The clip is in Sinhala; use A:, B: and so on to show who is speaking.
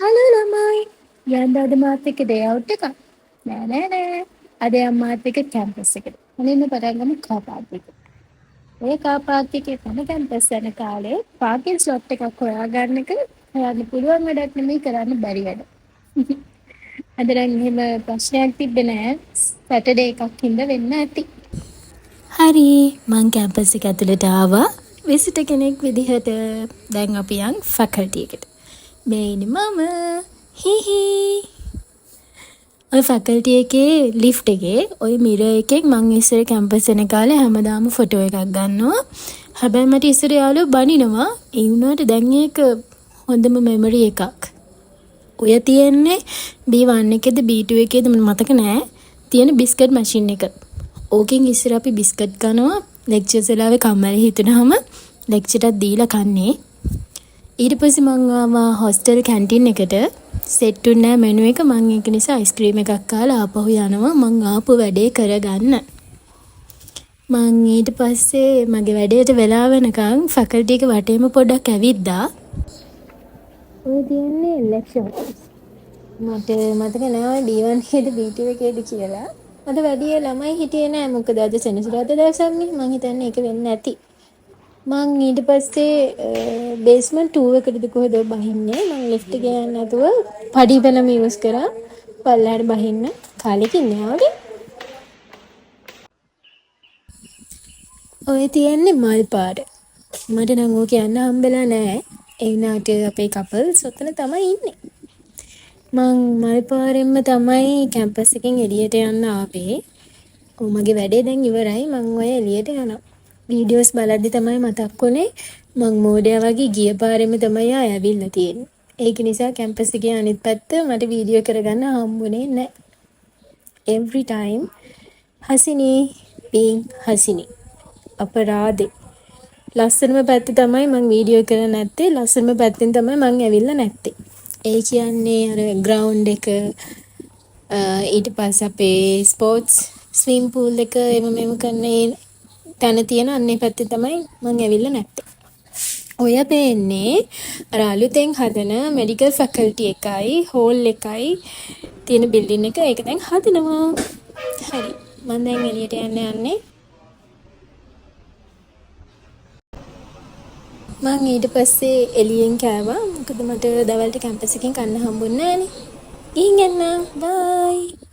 A: හලෝ ළමයි, යන්න අද මාත් එක්ක ඩේ අවුට් එකක්? නෑ නෑ නෑ, අද යන් මාත් එක්ක කැම්පස් එකට. මුලින්ම පටන් ගමු කාර් පාක් එක. ඔය කාර් පාක් එකේ තම කැම්පස් යන කාලේ පාකින් ස්ලොට් එකක් හොයාගන්න එක හොයන්න පුළුවන් වැඩක් නෙමෙයි, කරන්න බැරි වැඩ. අද නම් එහෙම ප්‍රශ්නයක් තිබ්බේ නෑ. සැටර්ඩේ එකක් හින්දා වෙන්න ඇති.
B: හරි, මං කැම්පස් එක ඇතුළට ආවා විසිටර් කෙනෙක් විදිහට. දැන් අපි යන් ෆැකල්ටි එකට. මේ ඉන්නේ මම. හිහි. ඔය ෆැකල්ටි එකේ ලිෆ්ට් එකේ ඔය මිරර් එකෙන් මං ඉස්සර කැම්පස් එන කාලේ හැමදාම ෆොටෝ එකක් ගන්නවා. හැබැයි මට ඉස්සර යාළුවෝ බනිනවා. ඒ වුණාට දැන් ඒක හොඳම මෙමරි එකක්. ඔය තියෙන්නේ B1 එකේද B2 එකේද මට මතක නෑ. තියෙන බිස්කට් මැෂින් එක. ඕකෙන් ඉස්සර අපි බිස්කට් කනවා. ලෙක්චර්ස් වෙලාවේ කම්මැලි හිතුනහම ලෙක්චර් එකක් දීලා කන්නේ. ඊට පස්සේ මං ආවා හොස්ටල් කැන්ටින් එකට. සෙට් වුණේ නෑ මෙනු එක. මං ඒක නිසා අයිස්ක්‍රීම් එකක් කාලා ආපහු යනවා මං ආපු වැඩේ කරගන්න. මං ඊට පස්සේ මගේ වැඩේට වෙලා වෙනකන් ෆැකල්ටි එක වටේම පොඩ්ඩක් ඇවිද්දා. ඔය තියෙන්නේ ලෙක්චර් හෝල්ස්. මට මතක නෑ ඔය B1 එකේද B2 එකේද කියලා. අද වැඩි ළමයි හිටියේ නෑ, මොකද අද සෙනසුරාදා දවසක්නේ. මං හිතන්නේ ඒක වෙන්න ඇති. මං ඊට පස්සේ බේස්මන්ට් 2 එකටද කොහෙද බහින්නේ. මං ලිෆ්ට් එකේ යන්නේ නැතුව පඩි පෙළම යූස් කරා පල්ලෙහාට බහින්න. කාලෙකින් නෑ වගේ. ඔය තියෙන්නේ මල් පාර. මට නම් ඕක යන්න හම්බෙලා නෑ. ඒ වුණාට අපේ කපල්ස් ඔතන තමයි ඉන්නේ. මං මල් පාරෙන්ම තමයි කැම්පස් එකෙන් එළියට යන්න ආවේ. ඔව්, මගේ වැඩේ දැන් ඉවරයි. මං ඔය එළියට යනවා. වීඩියෝස් බලද්දි තමයි මතක් වුණේ මං මෝඩයා වගේ ගිය පාරෙම තමයි ආයෙ ඇවිල්ලා තියෙන්නේ. ඒක නිසා කැම්පස් එකේ අනිත් පැත්ත මට වීඩියෝ කරගන්න හම්බුනේ නෑ. Every time Hasini being Hasini. අපරාදේ. ලස්සනම පැත්ත තමයි මං වීඩියෝ කරලා නැත්තේ. ලස්සනම පැත්තෙන් තමයි මං ඇවිල්ලා නැත්තේ. ඒ කියන්නේ අර ග්‍රවුන්ඩ් එක, ඊට පස්සේ අපේ ස්පෝර්ට්ස් ස්විම් පූල් එක, එහෙම මෙහෙම කරන ඒ තැන තියෙන අන්න ඒ පැත්තේ තමයි මං ඇවිල්ලා නැත්තේ. ඔය පේන්නේ අර අලුතෙන් හදන මෙඩිකල් ෆැකල්ටි එකයි හෝල් එකයි තියෙන බිල්ඩින් එක. ඒක දැන් හදනවා. හරි. මං දැන් එළියට යන්න යන්නේ. මං ඊට පස්සේ එළියෙන් කෑවා. මොකද මට දවල්ට කැම්පස් එකෙන් කන්න හම්බුන්නේ නෑනේ. ගිහින් එන්නම්. බයි.